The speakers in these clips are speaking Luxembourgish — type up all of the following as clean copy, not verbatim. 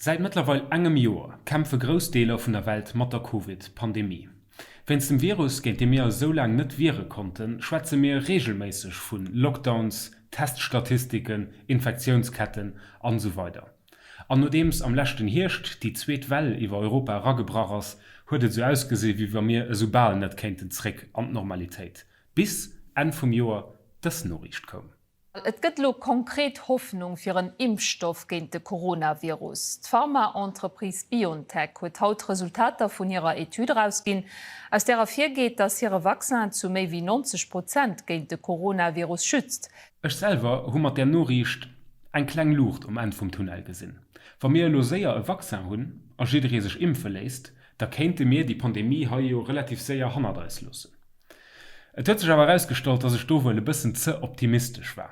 Säit mëttlerweil engem Joer kämpfe grouss Deeler vun der Welt mat der Covid-Pandemie. Wéinst dem Virus, géint dee mir eis esou laang net wiere konnten, schwätze mir reegelméisseg vu Lockdowns, Teststatistiken, Infektiounsketten an esou weider. An nodeems am leschten Hierscht déi zweet Well iwwer Europa eragebrach ass, huet et esou ausgesi wéi wa mir esou bal net kéinten zréck an d'Normalitéit, bis Enn vum Joer dës Noriicht koum. Et gëtt elo konkret Hoffnung fir en Impfstoff géint de Coronavirus. D'Pharma-Entreprise BioNTech huet haut d'Resultater vun hirer Etüd erausginn, aus där ervirgeet, datt hire Vaccin zu méi wéi 90 Prozent géint de Coronavirus schützt. Ech selwer hu mat där Noriicht eng kleng Luucht um Enn vum Tunnel gesinn. Wa mir elo séier e Vaccin hunn a jidderee sech impfe léisst, da kéinte mir déi Pandemie hei jo relativ séier hannert eis loossen. Et huet sech awer erausgestallt, dass ech do wuel e bëssen ze optimistesch war.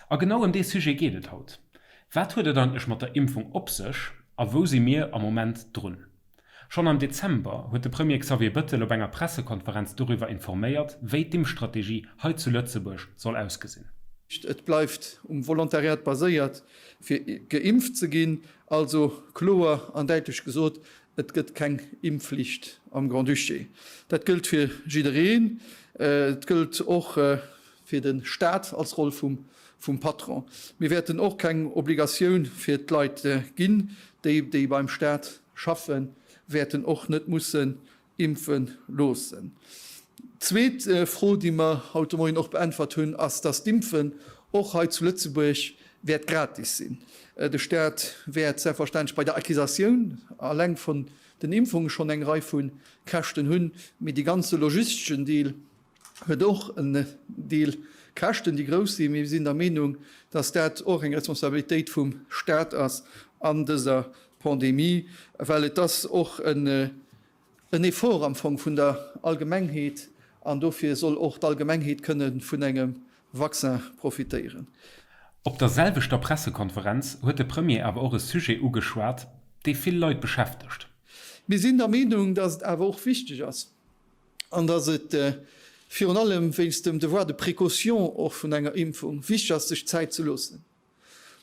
A genau ëm dee Sujet geet et haut. Wat huet et eigentlech mat der Impfung op sech a wou si mir am Moment drun? Schonn am Dezember huet de Premier Xavier Bëttel op enger Pressekonferenz doriwwer informéiert, wéi d'Impfstrategie hei zu Lëtzebuerg soll ausgesinn. Et bleift um Volontariat baséiert, fir geimpft ze ginn. Also kloer an däitlech gesot, Et gëtt keng Impfflicht am Grand-Duché. Dat gëllt fir jiddereen. Et gëllt och fir de Staat als Roll vum Patron. Mir wäerten och keng Obligatioun fir d'Leit ginn. Déi, déi beim Staat schaffen, wäerten och net mussen impfe loossen. Zweet Fro, déi mer haut de Moien och beäntwert hunn, ass, dass d'Impfen och hei zu Lëtzebuerg wäert gratis sinn. De Staat wäert selbstverständlech bei der Acquisatioun alleng vun den Impfunge schonn eng Rei vu Käschten hunn, mee dee ganze logisteschen Deel huet och en Deel Käschten, déi grouss sinn. Mir sinn der Meenung, dass dat och eng Responsabilitéit vum Staat ass an dëser Pandemie, well et ass och en Effort am Fong vun der Allgemengheet an dofir soll och d'Allgemengheet kënne vun engem Vaccin profitéieren. Op der selwechter Pressekonferenz huet de Premier awer och e Sujet ugeschwat, dee vill Leit beschäftegt. Mir sinn der Meenung, dass et awer och wichteg ass an dass et virun allem wéinst dem Devoir de précaution och vun enger Impfung wichteg ass, sech Zäit ze loossen.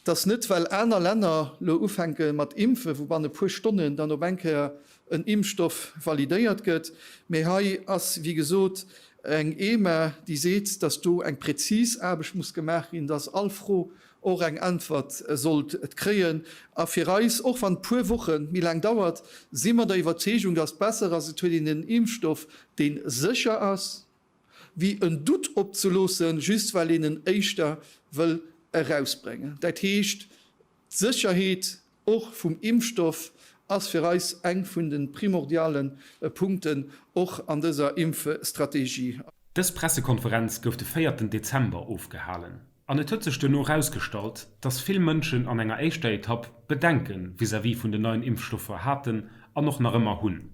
Dass net, well aner Länner lo ufänke mat impfen, wou banne puer Stonnen dann op eng Kéier en Impfstoff validéiert gëtt, mee hei ass, wéi gesot, eng EMA, déi seet, dass do eng präzis Aarbecht muss gemaach ginn, dass all Fro och eng Äntwert sollt kréien. A fir eis, och wann et puer Woche méi laang dauert, si mer der Iwwerzeegung, dass et besser ass, et huet een en Impfstoff, dee sécher ass, wéi en Doute opzeloossen, just well een en éischter wëll erausbréngen. Dat heescht, d'Sécherheet och vum Impfstoff ass fir eis eng vun de primordiale Punkten och an dëser Impfstrategie. Dës Pressekonferenz gouf de véierten Dezember ofgehalen. An et huet sech duerno erausgestallt, dass vill Mënschen an enger éischter Etapp Bedenke vis-à-vis vun den neien Impfstoffer haten an och nach ëmmer hunn.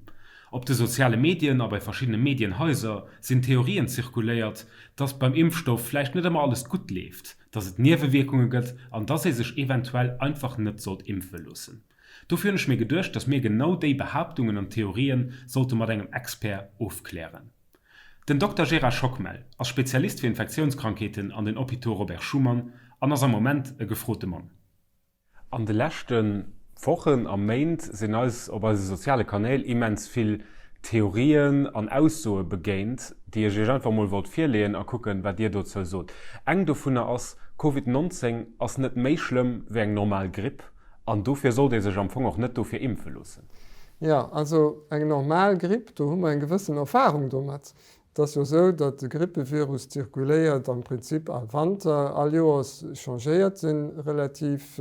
Op de soziale Medien a bei verschiddene Medienhaiser sinn Theorien zirkuléiert, dass beim Impfstoff vläicht net ëmmer alles gutt leeft, dass et Niewewierkunge gëtt an dass ee sech eventuell einfach net sollt impfe loossen. Dofir hunn ech mir geduecht, dass mir genau déi Behaaptungen an Theorien sollte mat engem Expert ofklären. Den Dokter Gérard Schockmel ass Spezialist fir Infektiounskrankheeten an den Hôpitaux Robert Schuman an ass am Moment e gefrote Mann. An de leschte Wochen a Méint sinn eis op eise soziale Kanäl immens vill Theorien an Aussoe begéint, déi ech iech einfach mol wollt virleeën a kucken, wat dir dozou sot. Eng dovunner ass, Covid 19 ass net méi schlëmm wéi eng normal Gripp an dofir sollt ee sech am Fong och net dofir impfe loossen. Jo, also eng normal Gripp, do hu mer eng gewëssen Erfahrung domat. Et ass jo esou, datt de Grippevirus zirkuléiert am Prinzip all Wanter, all Joers changéiert en relativ,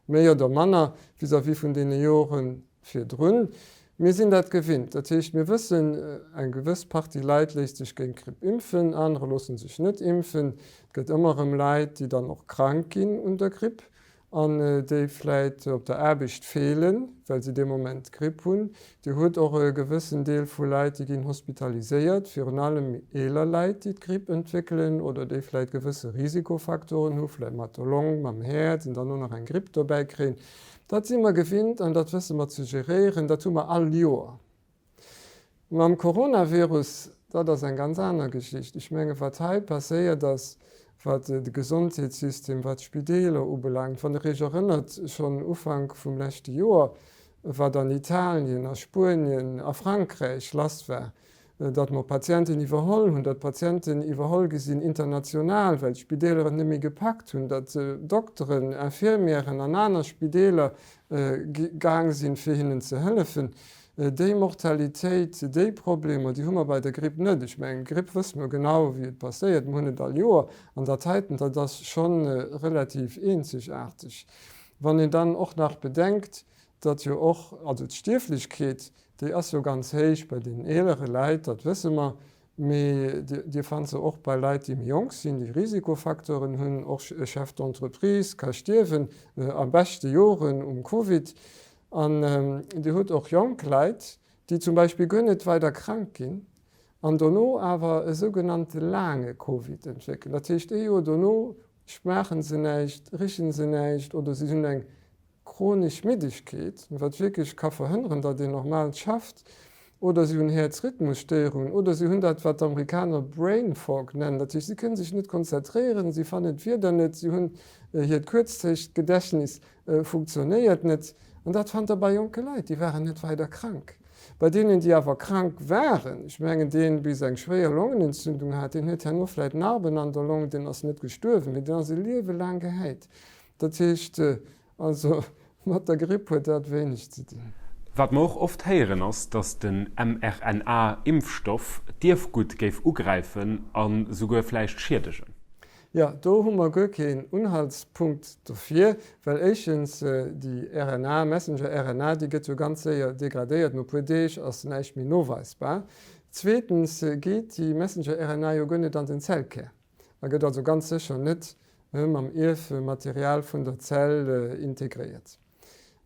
méi oder manner vis-à-vis vun deene Jore virdrun. Mir sinn dat gewinnt. Dat heescht, mir wëssen, eng gewëss Partie Leit léisst sech géint d'Gripp impfen, anerer loosse sech net impfen. Et gëtt ëmmer erëm Leit, déi dann och krank ginn un der Gripp. an déi vläit op der Aarbecht feelen, well se dee Moment d'Gripp hunn. Dir hutt och e gewëssen Deel vu Leit, déi ginn hospitaliséiert, virun allem eeler Leit, déi d'Gripp entwéckelen oder déi vläit gewësse Risikofaktoren hu, vläit mat der Long, mam Häerz, an dann och nach eng Gripp dobäi kréien. Dat si mer gewinnt an dat wësse mer ze geréieren. Dat hu mer all Joer. Mam Coronavirus, dat ass eng ganz aner Geschicht. Ech menge wat hei passéiert ass. wat de Gesondheetssystem, wat d'Spideeler ubelaangt. Wann Der Iech erënnert, schonn Ufank vum leschte Joer, wat an Italien, a Spuenien, a Frankräich lass war, datt mer Patienten iwwerholl hunn, datt Patienten iwwerholl gi sinn international, well d'Spideeler et net méi gepackt hunn, datt Dokteren, Infirmièren an aner Spideeler gaang sinn, fir hinnen ze hëllefen. Déi Mortalitéit, déi Problemer, déi hu mer bei der Gripp net. Ech mengen, d'Gripp wësse mer genau, wéi et passéiert, mer hunn et all Joer. An dat heiten, dat ass scho relativ eenzegaarteg. Wann een dann och nach bedenkt, datt jo och, also d'Stierflechkeet, déi ass jo ganz héich bei den eelere Leit, dat wësse mer, mee Dir fannt se och bei Leit, déi méi jonk sinn, déi Risikofacteuren hunn. Och e Chef d'entreprise ka stierwen a beschte Joren um Covid. An Dir hutt och jonk Leit, déi zum Beispill guer net weider krank ginn an dono awer e sougenannte laange Covid entwéckelen. Dat heescht, ee Joer dono schmaache se näischt, riche se näischt oder si hunn eng Chronesch Middegkeet, wat wierklech ka verhënneren, datt een normal schafft, oder si hunn Häerzrhythmusstéierungen, oder si hunn dat, wat d'Amerikaner Brain Fog nennen, dat heescht, si kënne sech net konzentréieren, si fannen d'Wierder net, si hunn hiert Kuerzzäitgedächtnis funktionéiert net. An dat fannt Der bei jonke Leit, déi waren net weider krank. Bei deenen, déi awer krank waren, ech mengen, deen bis eng schwéier Longenentzündung hat, deen huet herno vläicht Narben an der Long, deen ass net gestuerwen, mee deen ass e Liewe laang gehäit. Dat heescht also, mat der Gripp huet dat wéineg ze dinn. Wat mer och oft héieren ass, datt den mRNA-Impfstoff d'Ierfgutt géif ugräifen a souguer vläicht schiedegen. Jo, do hu mer guer keen Unhaltspunkt dofir, well éischtens déi RNA, Messenger-RNA, déi gëtt jo ganz séier degradéiert, no puer Deeg ass näischt méi noweisbar. Zweetens geet déi Messenger-RNA jo guer net an den Zellkär. a gëtt also ganz sécher net mam Ierfmaterial vun der Zell integréiert.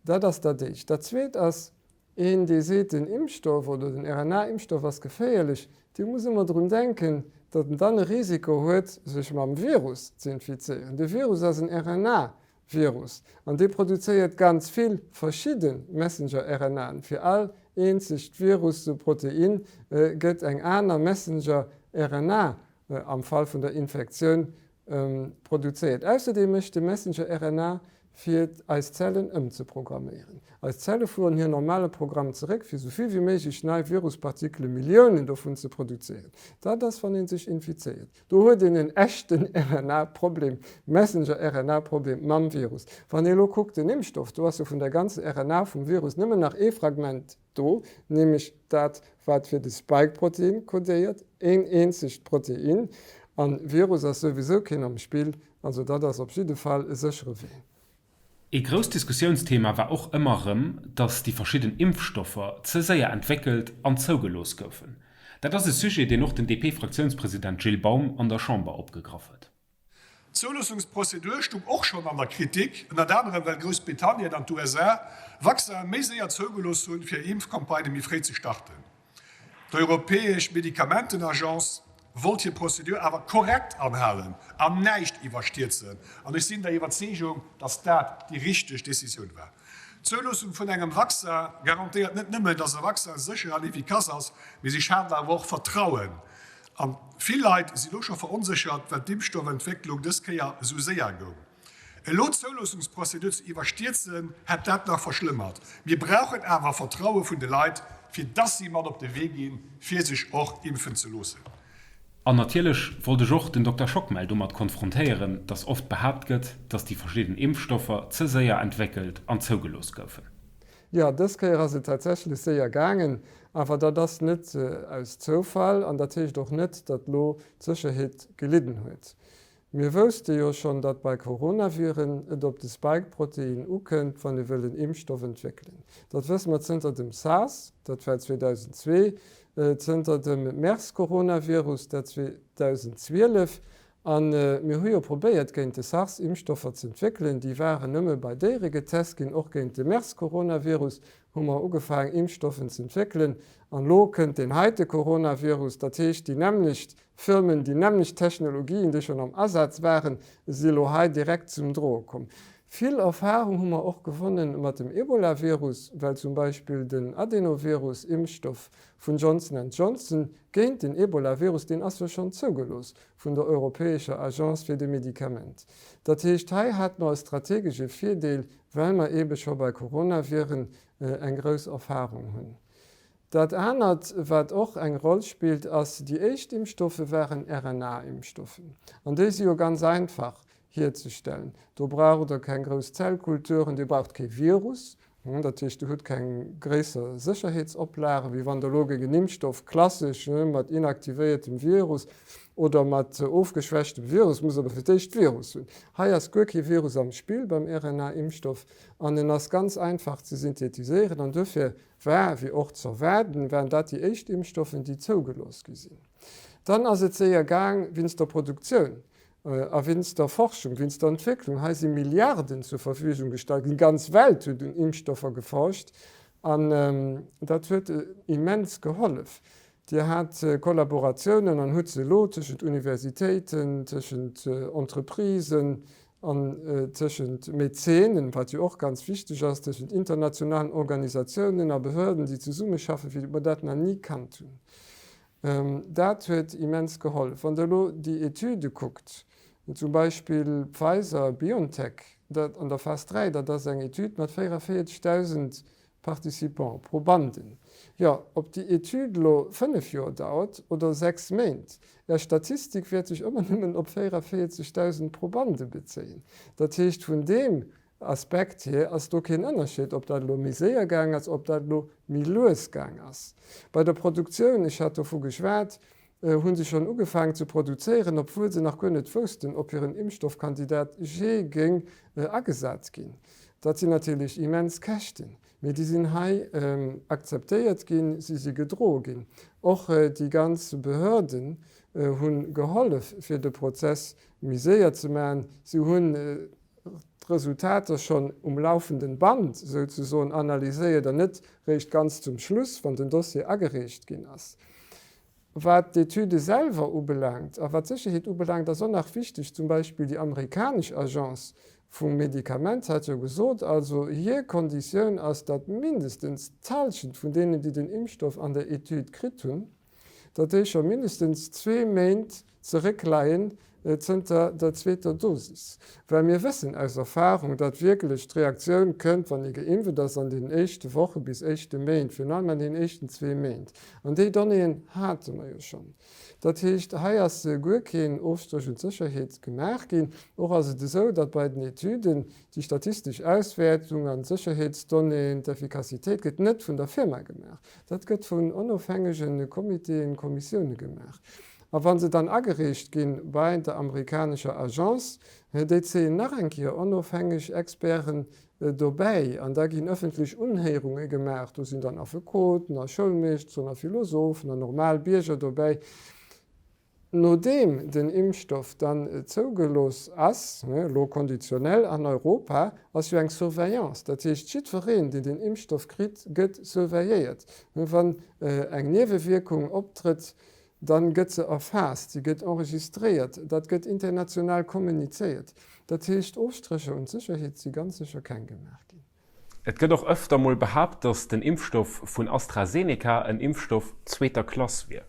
Dat ass dat éischt. Dat zweet ass, een dee seet, den Impfstoff oder den RNA-Impfstoff ass geféierlech, dee muss ëmmer drun denken, datt en dann e Risiko huet, sech mam Virus ze infizéieren. De Virus ass en RNA-Virus an dee produzéiert ganz vill verschidde Messenger-RNAen. Fir all eenzegt Virusprotein gëtt eng aner Messenger-RNA am Fall vun der Infektioun produzéiert. Ausserdeem mécht de Messenger-RNA fir eis Zellen ëmzeprogramméieren. Eis Zelle fueren hir normale Programm zeréck fir sou vill wéi méiglech nei Viruspartikelen, Milliounen dovun, ze produzéieren. Dat ass wann ee sech infizéiert. Do huet een en echten RNA-Problem, Messenger-RNA-Problem mam Virus. Wann ee lo kuckt den Impfstoff, do ass jo vun der ganzer RNA vum Virus nëmmen nach ee Fragment do, nämlech dat wat fir de Spike-Protein kodéiert, een eenzegt Protein, an Virus ass souwisou keen am Spill, also dat ass op jidde Fall e séchere Wee. Ee grousst Diskussiounsthema war och ëmmer erëm, datt déi verschidden Impfstoffer ze séier entwéckelt an zougelooss goufen. Dat ass e Sujet, deen och den DP-Fraktiounspresident Gilles Baum an der Chamber opgegraff huet. D'Zoulossungsprozedur stung och schonn an der Kritik, ënnert anerem well Groussbritannien an d'USA Vaccinen méi séier zougelooss hunn, fir hir Impfcampagnë méi fréi ze starten. D'Europäesch Medikamentenagence wollt hir Prozedur awer korrekt anhalen an näischt iwwerstierzen, an ech sinn der Iwwerzeegung, datt dat déi richteg Decisioun war. D'Zouloossung vun engem Vaccin garantéiert net nëmmen, datt e Vaccin sécher an efficace ass, mee si schaaft awer och Vertrauen A vill Leit si lo scho veronséchert, well d'Impfstoffentwécklung dës Kéier esou séier goung. Elo d'Zoulossungsprozedur ze iwwerstierzen, hätt dat nach verschlëmmert. Mir brauchen awer Vertraue vun de Leit, fir dass si mat op de Wee ginn, fir sech och impfen ze loossen. An natierlech wollt ech och den Dokter Schockmel domat konfrontéieren, dass oft behaapt gëtt, dass déi verschidden Impfstoffer ze séier entwéckelt an zougelooss goufen. Jo, dës Kéier ass et tatsächlech séier gaangen, awer dat ass net aus Zoufall an dat heescht och net, datt lo d'Sécherheet gelidden huet. Mir wousste jo schonn, datt bei Coronaviren et op de Spike-Protein ukënnt, wann ee wëll en Impfstoff entwéckelen. Dat wësse mer zënter dem SARS, dat war 2002, zënter dem MERS-Coronavirus, dat 2012, A mir hu jo probéiert, géint de SARS Impfstoffer z'entwéckelen. Déi waren nëmme bei Déiere getest ginn. Och géint de MERS-Coronavirus hu mer ugefaangen, Impfstoffen z'entwéckelen. An elo kënnt deen heite Coronavirus. Dat heescht, déi nämmlecht Firmen, déi nämmlecht Technologien, déi schonn am Asaz waren, si elo hei direkt zum Droe komm. Vill Erfahrung hu mer och gewonne mat dem Ebola-Virus, well zum Beispill den Adenovirus-Impfstoff vun Johnson and Johnson géint den Ebola-Virus, deen ass jo schonn zougelooss vun der europäescher Agence fir de Medikament. Dat heescht, hei hate mer e strategesche Virdeel, well mer eebe scho bei Coronaviren eng grouss Erfahrung hunn. Dat anert, wat och eng Roll spillt, ass, déi éischt Impfstoffe waren RNA-Impfstoffen. An déi si jo ganz einfach hierzestellen. Do braucht Der keng grouss Zellkulturen, Dir braucht kee Virus, dat heescht, Dir hutt keng gréisser Sécherheetsoplagen, wéi wann Der elo géing en Impfstoff klassesch mat inaktivéiertem Virus oder mat ofgeschwächtem Virus, muss awer fir d'éischt d'Virus hunn. Hei ass guer kee Virus am Spill beim RNA-Impfstoff an en ass ganz einfach ze synthetiséieren an duerfir war, wéi och z'erwaarden, waren dat déi éischt Impfstoffen, déi zougelooss gi sinn. Dann ass et séier gaang wéinst der Produktioun a wéinst der Forschung, wéinst der Entwécklung. Hei si Milliarden zur Verfügung gestallt ginn. D'ganz Welt huet un Impfstoffer geforscht an dat huet immens gehollef. Dir hat Kollaboratiounen an hutt se elo tëschent Universitéiten, tëschent Entreprisen an tëschent Mäzenen, wat jo och ganz wichteg ass, tëschent internationalen Organisatiounen a Behörden, déi zesummeschaffen, wéi mer dat nach ni kannt hunn. Dat huet immens gehollef. Wann Der elo déi Etüde kuckt, zum Beispill Pfizer-BioNTech, dat an der Phas 3, dat ass eng Etüd mat 44.000 Participants, Probanden. Jo, ob déi Etüd elo 5 Joer dauert oder 6 Méint, Är Statistik wäert sech ëmmer nëmmen op 44.000 Probande bezéien. Dat heescht, vun deem Aspekt hier ass do keen Ënnerscheed, ob dat elo méi séier gaang ass, ob dat elo méi lues gaang ass. Bei der Produktioun, ech hat dovu geschwat, hu se schonn ugefaangen ze produzéieren, obwuel se nach guer net woussten, ob hiren Impfstoffkandidat jee géing agesat ginn. Dat sinn natierlech immens Käschten, mee déi sinn hei akzeptéiert ginn, si si gedroe ginn. Och déi ganz Behörden hu gehollef, fir de Prozess méi séier ze maachen. Si hunn d'Resultater schonn um laufenden Band souzesoen analyséiert an net réischt ganz zum Schluss, wann den Dossier agereecht ginn ass. Wat d'Etüde selwer ubelaangt a wat d'Sécherheet ubelaangt, ass och nach wichteg, zum Beispill déi amerikanesch Agence vum Medikament hat jo gesot, also hir Konditioun ass, datt mindestens d'Halschent vun deenen, déi den Impfstoff an der Etüd kritt hunn, datt déi scho mindestens zwee Méint zeréckleien zënter der zweeter Dosis. Well mir wëssen aus Erfahrung, datt wierklech d'Reaktioun kënnt, wann ee geimpft ass, an den éischte Woche bis éischte Méint, virun allem an den éischten zwee Méint. An déi Donnéeën hate mer jo schonn. Dat heescht, hei ass guer keen Ofstréch un d'Sécherheet gemaach ginn. Och ass et esou, datt bei den Etüden déi statistesch Auswäertung an d'Sécherheetsdonnéeën, d'Effikassitéit gëtt net vun der Firma gemaach. Dat gëtt vun onofhängege Comitéen, Kommissioune gemaach. A wa se dann agereecht gi bei der amerikanescher Agence, déi zéien nach eng Kéier onofhängeg Experten dobäi an da ginn ëffentlech Unhéierunge gemaach. Do sinn dann Affekoten a Schoulmeeschteren a Philosophen an normal Bierger dobäi. Nodeem den Impfstoff dann zougelooss ass, elo konditionell an Europa, ass jo eng Surveillance. Dat heescht, jiddwereen, deen den Impfstoff kritt, gëtt surveilléiert. Wann eng Niewewierkung optrëtt, dann gëtt se erfaasst, se gëtt enregistréiert, dat gëtt international kommunizéiert. Dat heescht, Ofstrécher un d'Sécherheet si ganz sécher keng gemaach ginn. Et gëtt och ëfter mol behaapt, datt den Impfstoff vun AstraZeneca en Impfstoff zweeter Klass wier.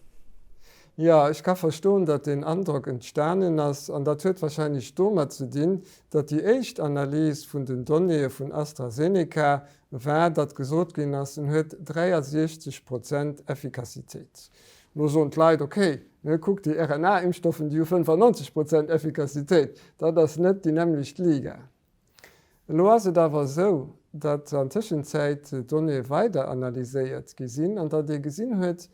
Jo, ech ka verstoen, datt deen Androck entstanen ass. An dat huet warscheinlech domat ze dinn, datt déi éischt Analys vun den Donnéeë vun AstraZeneca war, datt gesot ginn ass, en huet 63 Prozent Effikassitéit. Elo soen d'Leit, ok, kuck déi RNA-Impfstoffen, déi hu 95 Prozent Effikassitéit. Dat ass net déi nämmlecht Liga. Elo ass et awer esou, datt an Tëschenzäit d'Donnéeë weider analyséiert gi sinn an datt ee gesinn huet,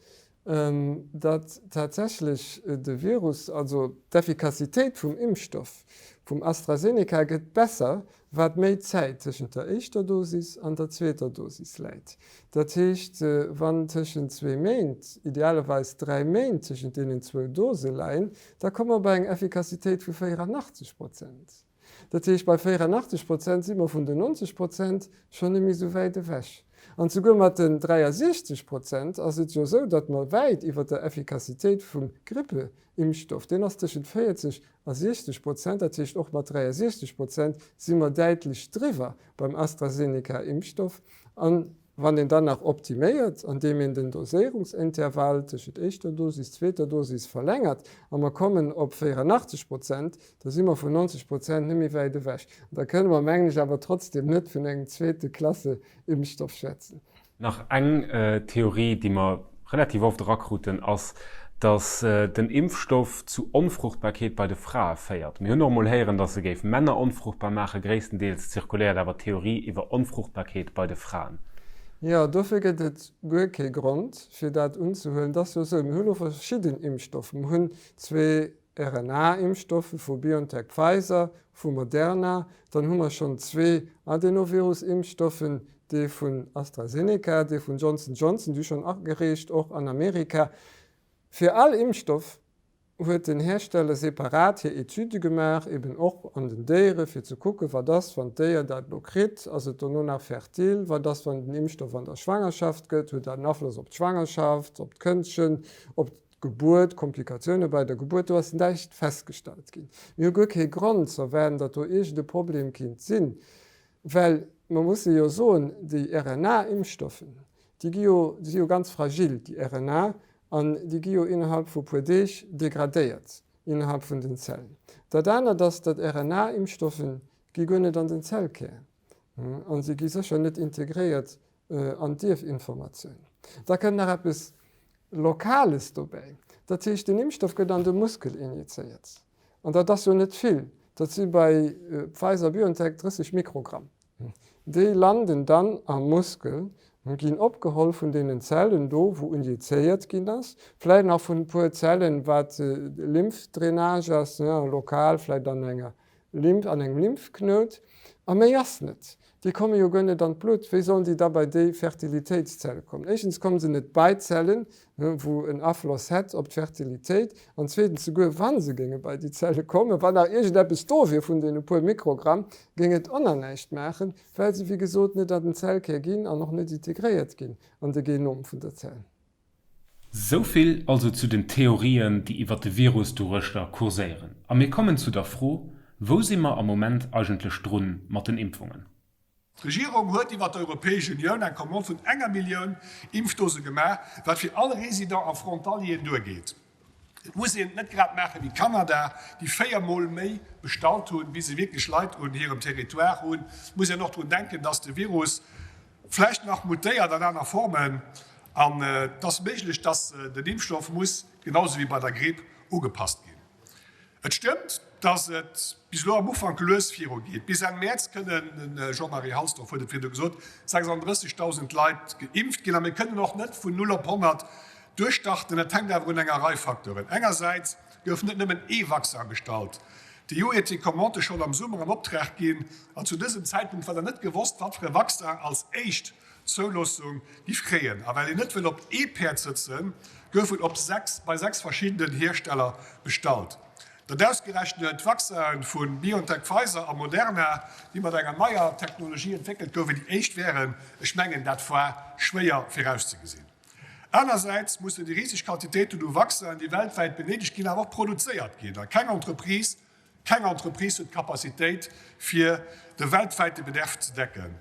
datt tatsächlech de Virus, also d'Effikassitéit vum Impfstoff vum AstraZeneca gëtt besser, wat méi Zäit tëschent der éischter Dosis an der zweeter Dosis läit. Dat heescht, wann tëschent zwee Méint, idealerweis dräi Méint tëschent deenen zwou Dose leien, da komme mer bei eng Effikassitéit vu 84 Prozent. Dat heescht, bei 84 Prozent si mer vun den 90 Prozent schonn net méi esou wäit ewech. An souguer mat den 63 Prozent ass et jo esou, datt mer wäit iwwer der Effikassitéit vum Grippeimpfstoff, deen ass tëschent 40 a 60 Prozent, dat heescht och mat 63 Prozent si mer däitlech driwwer beim AstraZeneca-Impfstoff. An wann een dann nach optiméiert, andeem een den Doséierungsintervall tëschent éischter Dosis, zweeter Dosis verlängert a mer kommen op 84 Prozent, da si mer vun 90 Prozent net méi wäit ewech. An da kënne mer, mengen ech, awer trotzdem net vun engem zweete Klasse-Impfstoff schwätzen. Nach eng Theorie, déi mer relativ oft erakruten, ass, datt den Impfstoff zu Onfruchtbarkeet bei de Frae féiert. Mir hunn och emol héieren, datt e géif Männer onfruchtbar maachen. Gréisstendeels zirkuléiert awer d'Theorie iwwer Onfruchtbarkeet bei de Fraen. Jo, dofir gëtt et guer kee Grond, fir dat unzehuelen. Et ass jo esou, mir hu lo verschidden Impfstoffer. Mir hunn zwee RNA-Impfstoffe vu BioNTech-Pfizer, vu Moderna, dann hu mer schonn zwee Adenovirus-Impfstoffen, dee vun AstraZeneca, dee vun Johnson Johnson, déi schonn agereecht, och an Amerika. Fir all Impfstoff huet den Hersteller separat hir Etüde gemaach, eben och an den Déiere fir ze kucken, wat ass, wann d'Déier dat elo kritt, ass et dono nach fertil, wat ass, wann den Impfstoff an der Schwangerschaft gëtt, huet dat en Afloss op d'Schwangerschaft, op d'Këndchen, op Gebuert, Komplikatioune bei der Gebuert, do ass näischt festgestallt ginn. Mir hu guer kee Grond z'erwaarden, datt do iergend e Problem kinnt sinn, well mer musse jo soen, déi RNA-Impfstoffen, déi gi jo, déi si jo ganz fragil, déi RNA, an déi gi jo innerhalb vu puer Deeg degradéiert innerhalb vun den Zellen. Dat anert ass, datt RNA-Impfstoffe gi guer net an den Zellkär an se gi sécher net integréiert an d'Ierfinformatioun. Da kënnt nach eppes Lokales dobäi, dat heescht den Impfstoff gëtt an de Muskel injizéiert. An dat ass jo net vill, dat si bei Pfizer-BioNTech 30 Mikrogramm. Déi landen dann am Muskel, ginn opgeholl vun deenen Zellen do, wou injizéiert ginn ass, vläicht nach vun e puer Zellen, wat Lymphdrainage ass, lokal vläicht an enger Lymph an engem Lymphknout, a méi ass net. Déi komme jo guer net an d'Blutt. Wéi sollen déi da bei déi Fertilitéitszelle kommen? Éischtens komme se net bei d'Zellen, wou en Afloss hätt op d'Fertilitéit, an zweetens, souguer wa se géinge bei déi Zelle kommen, wann nach iergendeppes do wier vun deene puer Mikrogramm, géing et och nach näischt maachen, well se wéi gesot net an den Zellkär ginn an och net integréiert ginn an de Genom vun der Zell. Souvill also zu den Theorien, déi iwwer de Virus doruechter kurséieren. A mir kommen zu der Fro, Wou si mer am Moment eigentlech drun mat den Impfungen? D'Regierung huet iwwer d'Europäesch Unioun eng Commande vun enger Millioun Impfdose gemaach, wat fir all Resident a Frontalieren duergeet. Et muss een et net grad maache wéi Kanada, déi 4 Mol méi bestallt hunn, wéi se wierklech Leit un hirem Territoire hunn. Et muss een och drun denken, datt de Virus vläicht nach mutéiert an aner Formen an et ass méiglech, datt den Impfstoff muss, genau esou wéi bei der Gripp, ugepasst ginn. Et stëmmt, datt et bis elo am Ufank lues virugeet. Bis Enn Mäerz kënnen, de Jean-Marie Halsdorf huet et virdu gesot, 36.000 Leit geimpft ginn. A mir kënnen och net vun null op 100 duerchstarten. Dat hänkt awer un enger Rei Facteuren. Engersäits gouf net nëmmen ee Vaccin bestallt. D'EU huet déi Commande schonn am Summer an Optrag ginn an zu dësem Zäitpunkt war dann net gewosst, wat fir e Vaccin als éischt d'Zouloossung giff kréien. A well een net wëll op ee Päerd sëtzen, gouf et op 6 bei 6 verschiddenen Hiersteller bestallt. Datt ausgerechnet d'Vaccinen vu BioNTech, Pfizer a Moderna, déi mat enger neier Technologie entwéckelt gouwen, déi éischt wären, ech mengen dat war schwéier virauszegesinn. Anersäits mussen déi riseg Quantitéiten u Vaccinen, déi weltwäit benéidegt ginn, awer och produzéiert ginn. A keng Entreprise, keng Entreprise huet d'Capacitéit, fir de weltwäite Bedarf ze decken.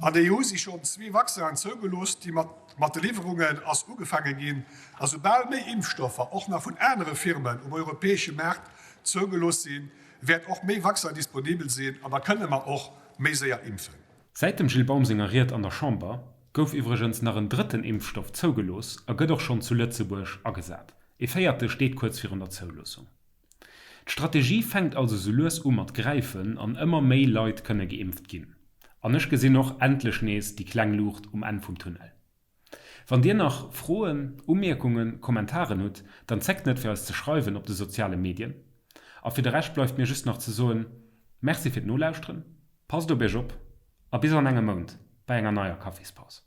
An der EU si schonn zwee Vaccinen zougelooss, déi mat mat de Liwwerungen ass ugefaange ginn. A soubal méi Impfstoffer och nach vun anere Firmen um europäesche Maart zougelooss sinn, wäert och méi Vaccin disponibel sinn an da kënne mer och méi séier impfen. Säit dem Gilles Baum senger Ried an der Chamber gouf iwwregens nach en drëtten Impfstoff zougelooss a gëtt och schonn zu Lëtzebuerg agesat. E véierte steet kuerz virun der Zouloossung. D'Strategie fänkt also sou lues u mat gräifen an ëmmer méi Leit kënne geimpft ginn. An ech gesinn och endlech nees déi kleng Luucht um Enn vum Tunnel. Wann dir nach Froen, Umierkungen, Kommentaren hutt, dann zéckt net fir eis ze schreiwen op de soziale Medien. A fir de Rescht bleift mir just nach ze soen, Merci fir d'Nolauschteren, passt op iech op a bis an engem Mount bei enger neier Kaffispaus.